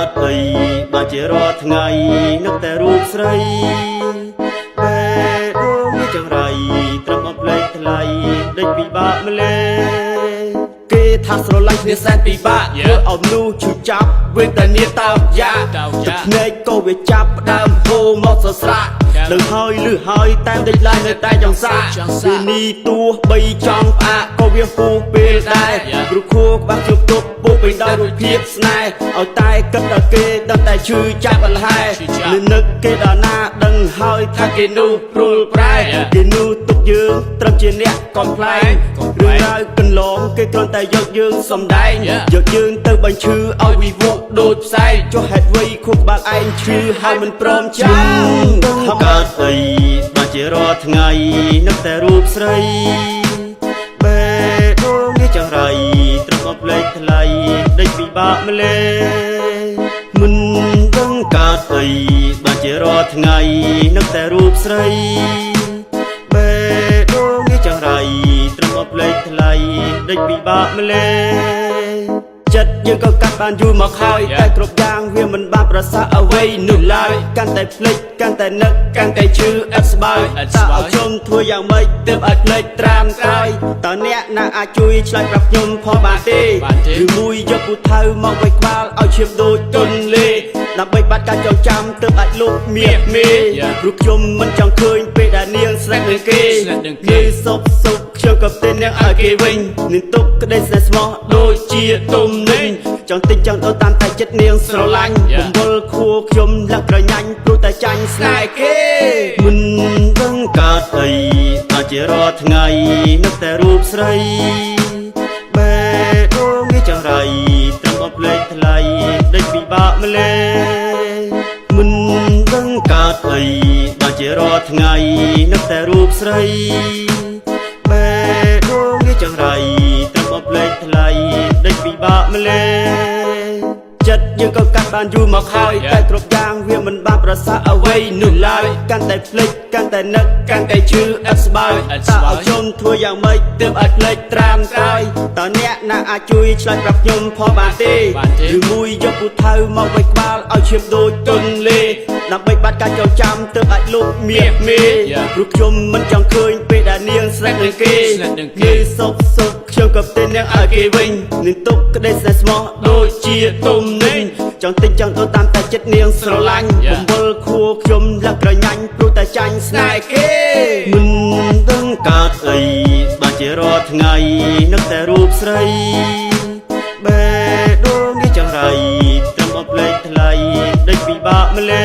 កើតអីបានជារាល់ថ្ងៃនឹកតែរូបស្រីបេះដូងនេះចង្រៃត្រឹមបំភ្លេចថ្លៃដេចពិបាកម្លេះគេថាស្រឡាញ់គ្នាសែនពិបាក ធ្វើឲ្យមនុស្សឈឺចាប់វេទនាតោកយ៉ា តោកយ៉ា ទឹកភ្នែកក៏វាចាប់ផ្ដើមហូរមកសស្រាក់ដឹងហើយលឺហើយតែដេចឡើយនៅតែចង់សាក ចង់សាក ពេលនេះទោះបីចង់ផ្អាកក៏វាហួសពេលដែរ Yeah. ព្រោះខួរក្បាលជប់ទប់ពោពេញដោយរូបភាពស្នេហ៍ឲ្យតែគិតដល់គេដឹងតែឈឺចាប់អល់ហែ ឈឺចាប់ លឺនឹកគេដល់ណាដឹងហើយថាគេនោះព្រុលប្រែ Yeah. គេនោះទុកយើងត្រឹមជាអ្នកកំប្លែង កំប្លែង រឿងរ៉ាវកន្លងគេគ្រាន់តែយកយើងសំដែង Yeah. យកយើងទៅបញ្ឈឺឲ្យវិវក់ដូចផ្សែងចុះហេតុអ្វីខួរក្បាលឯងឈឺហើយមិនព្រមចាំកើតអីបានជារាល់ថ្ងៃនឹកតែរូបស្រីបេះដូងនេះចង្រៃត្រឹមបំភ្លេចថ្លៃដេចពិបាកម្លេះមិនដឹងកើតអីបានជារាល់ថ្ងៃនឹកតែរូបស្រីបេះដូងនេះចង្រៃត្រឹមបំភ្លេចថ្លៃដេចពិបាកម្លេះចិត្តយើងក៏កាត់បានយូរមកហើយ Yeah. តែគ្រប់យ៉ាងវាមិនបានប្រសើរអ្វីនោះឡើយកាន់តែភ្លេចកាន់តែនឹកកាន់តែឈឺឥតស្បើយ ឥតស្បើយ តើឲ្យខ្ញុំធ្វើយ៉ាងម៉េចទើបឲ្យភ្លេចត្រាំត្រើយតើអ្នកណាអាចជួយឆ្លើយប្រាប់ខ្ញុំផងបានទេ បានទេ ឬមួយយកពូថៅមកវៃក្បាលឲ្យឈាមដូចទន្លេដើម្បីបាត់ការចងចាំទើបអាចលុបមៀកមេ Yeah. ព្រោះខ្ញុំមិនចង់ឃើញពេលដែលនាងស្នេហ៍នឹងគេ ស្នេហ៍នឹងគេ នាងសុបសុបខ្ញុំក៏ផ្ទេនាងឲ្យគេវិញនឹងទុកក្តីស្នេហ៍ស្មោះដូចជាទំនិញចង់ទិញចង់ដូរតាមតែចិត្តនាងស្រឡាញ់ Yeah. បំវល់ខួរខ្ញុំលក្ខក្រញាញ់ព្រោះតែចាញ់ស្នេហ៍គេមិនដឹងកើតអីបានជារាល់ថ្ងៃនឹកតែរូបស្រីបេះដូងនេះចង្រៃត្រឹមបំភ្លេចថ្លៃដេចពិបាកម្លេះមិនដឹងកើតអីបានជារាល់ថ្ងៃនឹកតែរូបស្រីបេះដូងនេះចង្រៃត្រឹមបំភ្លេចថ្លៃដេចពិបាកម្លេះចិត្តយើងក៏កាត់បានយូរមកហើយ Yeah. តែគ្រប់យ៉ាងវាមិនបានប្រសើរអ្វីនោះឡើយកាន់តែភ្លេចកាន់តែនឹកកាន់តែឈឺឥតស្បើយ ឥតស្បើយ តើឲ្យខ្ញុំធ្វើយ៉ាងម៉េចទើបឲ្យភ្លេចត្រាំត្រើយតើអ្នកណាអាចជួយឆ្លើយប្រាប់ខ្ញុំផងបានទេ បានទេ ឬមួយយកពូថៅមកវៃក្បាលឲ្យឈាមដូចទន្លេដើម្បីបាត់ការចងចាំទើបអាចលុបមៀកមេ Yeah. ព្រោះខ្ញុំមិនចង់ឃើញពេលដែលនាងស្នេហ៍នឹងគេ ស្នេហ៍នឹងគេ នាងសុបសុបខ្ញុំក៏ផ្ទេនាងឲ្យគេវិញនឹងទុកក្តីស្នេហ៍ស្មោះដូចជាទំនិញចង់ទិញចង់ដូរតាមតែចិត្តនាងស្រឡាញ់ Yeah. បំវល់ខួរខ្ញុំលក្ខក្រញាញ់ព្រោះតែចាញ់ស្នេហ៍គេមិនដឹងកើតអីបានជារាល់ថ្ងៃនឹកតែរូបស្រីបេះដូងនេះចង្រៃត្រឹមបំភ្លេចថ្លៃដេចពិបាកម្លេះ